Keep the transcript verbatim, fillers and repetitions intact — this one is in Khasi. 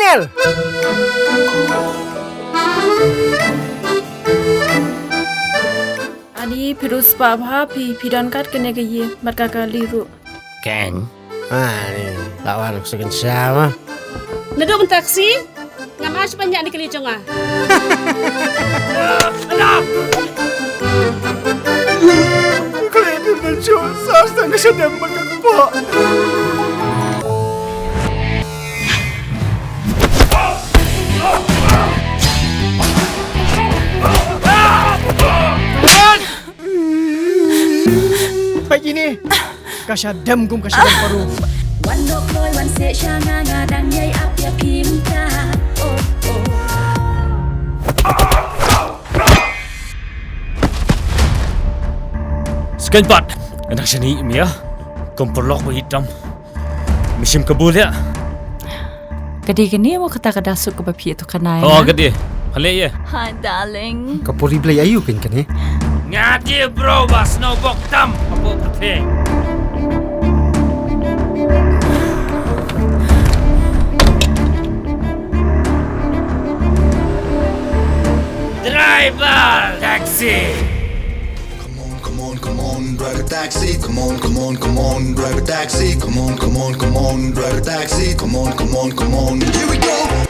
Hel. Ani phi ruh spah bha phi, phi don kat kane ka ïing bad ka kali ruh. Ken. Ani la wan sa kan sha ma. Naduh mynta ka sngi ngam ai shuh ban ñiah na kali jong nga. Kali ni ban shu sa sa ka sha dem ban ka kpoh. Peit ïa ine. Ka sha dem kum ka sha dem paru. Wan noh kloi wan seh sha nga, nga dang ïai ap ïa phi mynta. Oh, oh. Skeiñ pat. Nga dang shaniah ïa me ïa. Kum paralok ba itam. Me shim kabu ïa. Ka dei kane mo kata ka da suk kaba phi ïathuh kane. Oh, ka dei. Pha leh ïa. Hi, darling. Ka puri Blei aïu kein kane? Nga dei bro ba snow bok tam. Apo pyrthei. Driver taxi. Come on, come on, come on, drive a taxi. Come on, come on, come on, drive a taxi. Come on, come on, come on, drive a taxi. Come on, come on, come on. Here we go.